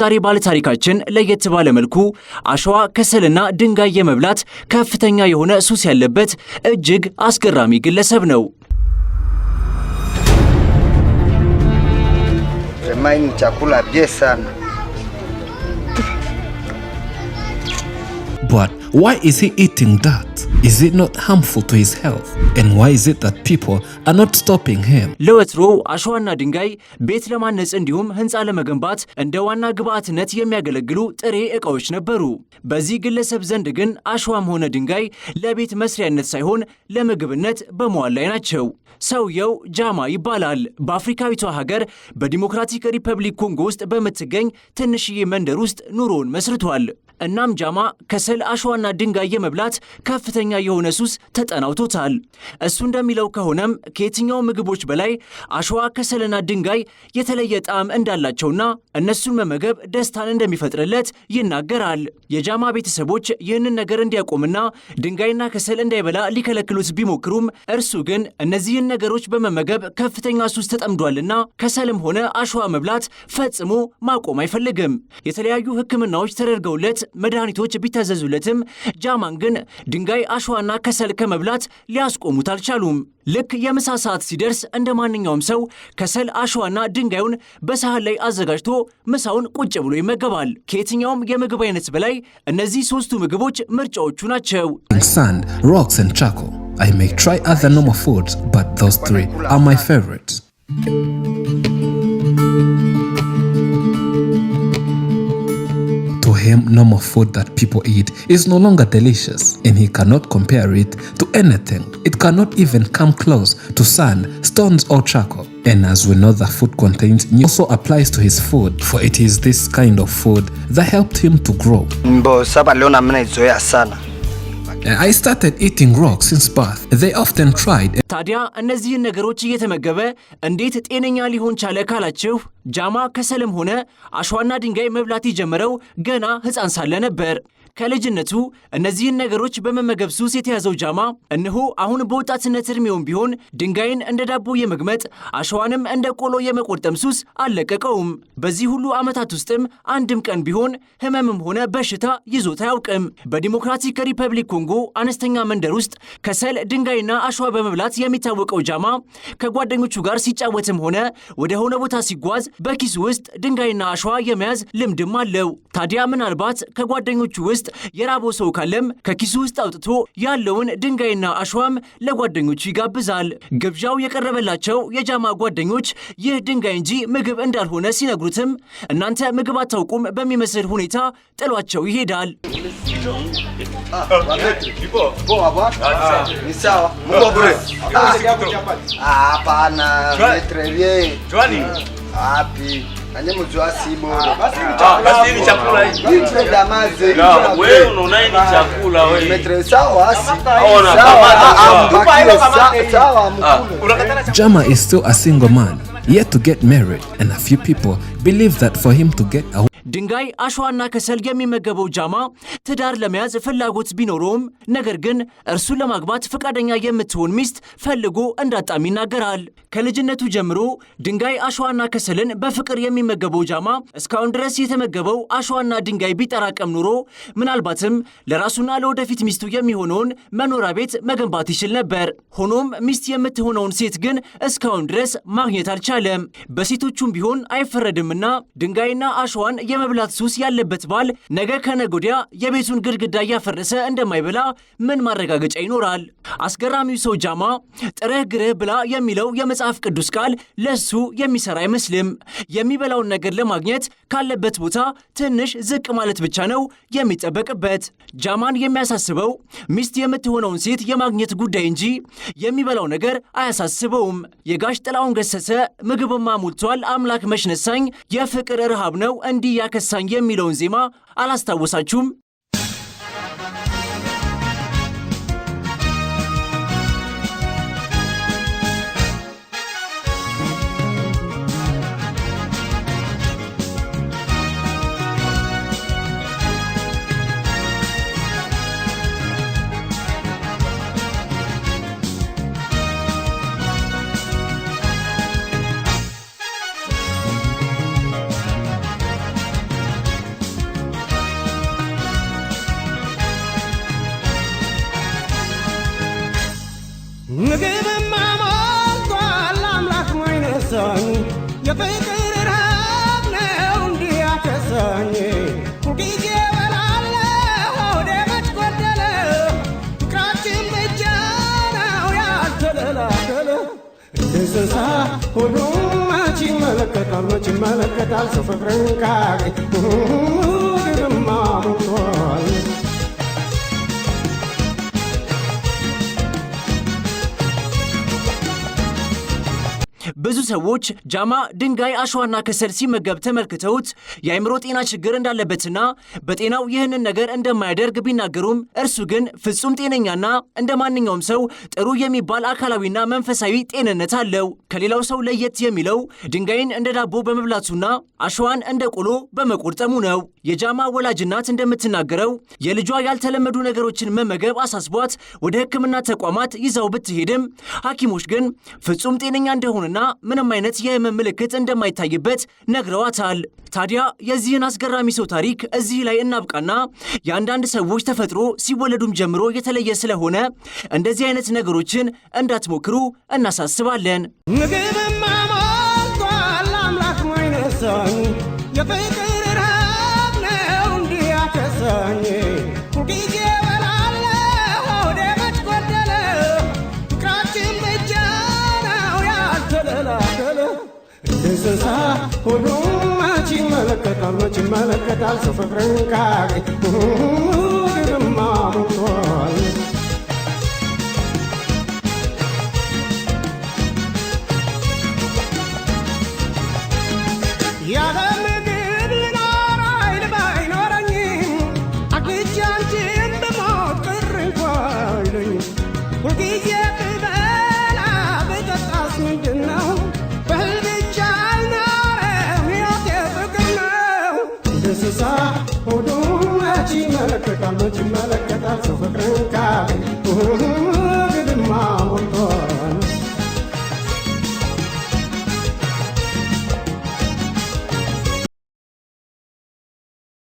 ዛሬ ባለ ታሪካችን ለየት ባለ መልኩ አሸዋ፣ ከሰልና ድንጋይ የመብላት ከፍተኛ የሆነ ሱስ ያለበት እጅግ አስገራሚ ግለሰብ ነው። Vraiment ni chakula bien sana. But why is he eating that? Is it not harmful to his health? And why is it that people are not stopping him? ለወትሮው አሸዋና ድንጋይ ቤት ለማነጽ እንዲሁም ህንፃ ለመገንባት እንደ ዋና ግብዓትነት የሚያገለግሉ ጥሬ ዕቃዎች ነበሩ። በዚህ ግለሰብ ዘንድ ግን አሸዋም ሆነ ድንጋይ ለቤት መስሪያነት ሳይሆን ለምግብነት በመዋል ላይ ናቸው። ሰውየው ጃማ ይባላል። በአፍሪካዊቷ ሀገር በዲሞክራቲክ ሪፐብሊክ ኮንጎ ውስጥ በምትገኝ ትንሽዬ መንደር ውስጥ ኑሮውን መስርቷል። እናም ጃማ ከሰል፣ አሸዋና ድንጋይ የመብላት ከፍተኛ የሆነ ሱስ ተጠናውቶታል። እሱ እንደሚለው ከሆነም ከየትኛው ምግቦች በላይ አሸዋ፣ ከሰልና ድንጋይ የተለየ ጣዕም እንዳላቸውና እነሱን መመገብ ደስታን እንደሚፈጥርለት ይናገራል። የጃማ ቤተሰቦች ይህንን ነገር እንዲያቆምና ድንጋይና ከሰል እንዳይበላ ሊከለክሉት ቢሞክሩም እርሱ ግን እነዚህን ነገሮች በመመገብ ከፍተኛ ሱስ ተጠምዷልና ከሰልም ሆነ አሸዋ መብላት ፈጽሞ ማቆም አይፈልግም። የተለያዩ ሕክምናዎች ተደርገውለት መድኃኒቶች ቢታዘዙለትም ጃማን ግን ድንጋይ፣ አሸዋና ከሰል ከመብላት ሊያስቆሙት አልቻሉም። ልክ የምሳ ሰዓት ሲደርስ እንደ ማንኛውም ሰው ከሰል፣ አሸዋና ድንጋዩን በሳህን ላይ አዘጋጅቶ ምሳውን ቁጭ ብሎ ይመገባል። ከየትኛውም የምግብ አይነት በላይ እነዚህ ሶስቱ ምግቦች ምርጫዎቹ ናቸው። Sand, rocks, and charcoal. I may try other normal foods, but those three are my favorites. To him, normal food that people eat is no longer delicious, and he cannot compare it to anything. It cannot even come close to sand, stones, or charcoal. And as we know, the food contains also applies to his food, for it is this kind of food that helped him to grow. Mbo saba leo na mimi naizoea sana. I started eating rocks since birth. They often tried ታዲያ እነዚህን ነገሮች እየተመገበ እንዴት ጤነኛ ሊሆን ቻለ ካላችሁ፣ ጃማ ከሰልም ሆነ አሸዋና ድንጋይ መብላት የጀመረው ገና ሕፃን ሳለ ነበር። ከልጅነቱ እነዚህን ነገሮች በመመገብ ሱስ የተያዘው ጃማ እነሆ አሁን በወጣትነት ዕድሜውም ቢሆን ድንጋይን እንደ ዳቦ የመግመጥ፣ አሸዋንም እንደ ቆሎ የመቆርጠም ሱስ አልለቀቀውም። በዚህ ሁሉ ዓመታት ውስጥም አንድም ቀን ቢሆን ህመምም ሆነ በሽታ ይዞት አያውቅም። በዲሞክራቲክ ሪፐብሊክ ኮንጎ አነስተኛ መንደር ውስጥ ከሰል፣ ድንጋይና አሸዋ በመብላት የሚታወቀው ጃማ ከጓደኞቹ ጋር ሲጫወትም ሆነ ወደ ሆነ ቦታ ሲጓዝ በኪሱ ውስጥ ድንጋይና አሸዋ የመያዝ ልምድም አለው። ታዲያ ምናልባት ከጓደኞቹ ውስጥ የራበው ሰው ካለም ከኪሱ ውስጥ አውጥቶ ያለውን ድንጋይና አሸዋም ለጓደኞቹ ይጋብዛል። ግብዣው የቀረበላቸው የጃማ ጓደኞች ይህ ድንጋይ እንጂ ምግብ እንዳልሆነ ሲነግሩትም እናንተ ምግብ አታውቁም በሚመስል ሁኔታ ጥሏቸው ይሄዳል። Poa bwana. Ni sawa. Mko bure. Hapana, maître bien. Wapi? Anye mjua si bora. Basi ni chakula hii. Maître Damaze. Wewe unaona hii ni chakula wewe. Maître sawa asi. Ona, Sawa. kamata Ah, sawa. mbakie sawa mkule. Jama is still a single man, yet to get married, and a few people believe that for him to get a ድንጋይ፣ አሸዋና ከሰል የሚመገበው ጃማ ትዳር ለመያዝ ፍላጎት ቢኖረውም ነገር ግን እርሱን ለማግባት ፈቃደኛ የምትሆን ሚስት ፈልጎ እንዳጣም ይናገራል። ከልጅነቱ ጀምሮ ድንጋይ፣ አሸዋና ከሰልን በፍቅር የሚመገበው ጃማ እስካሁን ድረስ የተመገበው አሸዋና ድንጋይ ቢጠራቀም ኖሮ ምናልባትም ለራሱና ለወደፊት ሚስቱ የሚሆነውን መኖሪያ ቤት መገንባት ይችል ነበር። ሆኖም ሚስት የምትሆነውን ሴት ግን እስካሁን ድረስ ማግኘት አልቻለም። በሴቶቹም ቢሆን አይፈረድምና ድንጋይና አሸዋን የመብላት ሱስ ያለበት ባል ነገ ከነገ ወዲያ የቤቱን ግድግዳ እያፈረሰ እንደማይበላ ምን ማረጋገጫ ይኖራል? አስገራሚው ሰው ጃማ ጥረህ ግረህ ብላ የሚለው የመጽሐፍ ቅዱስ ቃል ለሱ የሚሰራ አይመስልም። የሚበላውን ነገር ለማግኘት ካለበት ቦታ ትንሽ ዝቅ ማለት ብቻ ነው የሚጠበቅበት። ጃማን የሚያሳስበው ሚስት የምትሆነውን ሴት የማግኘት ጉዳይ እንጂ የሚበላው ነገር አያሳስበውም። የጋሽ ጥላሁን ገሰሰ "ምግብማ ሞልቷል አምላክ መች ነሳኝ፣ የፍቅር ረሃብ ነው እንዲህ ያከሳኝ" የሚለውን ዜማ አላስታወሳችሁም? እንስሳ ሁሉም መች ይመለከታል፣ መች ይመለከታል ሰው ፍቅርን ካገኝ ምግብማ ሞልቷል። ብዙ ሰዎች ጃማ ድንጋይ፣ አሸዋና ከሰል ሲመገብ ተመልክተውት የአእምሮ ጤና ችግር እንዳለበትና በጤናው ይህንን ነገር እንደማያደርግ ቢናገሩም፣ እርሱ ግን ፍጹም ጤነኛና እንደ ማንኛውም ሰው ጥሩ የሚባል አካላዊና መንፈሳዊ ጤንነት አለው። ከሌላው ሰው ለየት የሚለው ድንጋይን እንደ ዳቦ በመብላቱና አሸዋን እንደ ቆሎ በመቆርጠሙ ነው። የጃማ ወላጅ እናት እንደምትናገረው፣ የልጇ ያልተለመዱ ነገሮችን መመገብ አሳስቧት ወደ ሕክምና ተቋማት ይዛው ብትሄድም፣ ሐኪሞች ግን ፍጹም ጤነኛ እንደሆነና ምንም አይነት የህመም ምልክት እንደማይታይበት ነግረዋታል። ታዲያ የዚህን አስገራሚ ሰው ታሪክ እዚህ ላይ እናብቃና፣ የአንዳንድ ሰዎች ተፈጥሮ ሲወለዱም ጀምሮ የተለየ ስለሆነ እንደዚህ አይነት ነገሮችን እንዳትሞክሩ እናሳስባለን። ምግብማ ሞልቷል፣ አምላክ ማይነሳኝ፣ የፍቅር ረሃብ ነው እንዲህ ያከሳኝ። ሁልጊዜ እበላለሁ፣ ሆዴ መች ጎደለ? ፍቅራችን ብቻ ነው ያልተደላደለ። እንደ እንስሳ ሁሉም መች ይመለከታል፣ መች ይመለከታል ሰው ፍቅርን ካገኝ ምግብማ ሞልቷል። ያለ ምግብ ልኖር ኃይል ባይኖረኝም፣ አግኝቼ አንቺን ብሞት ቅር እንኳ አይለኝም። ሁልጊዜ ብበላ ብጠጣስ ምንድን ነው? በእህል ብቻ አልኖረም፣ ሕይወቴ ፍቅር ነው። እንደ እንስሳ ሆዱ መች ይመለከታል፣ መች ይመለከታል ሰው ፍቅርን ካገኝ ምግብማ ሞልቷል።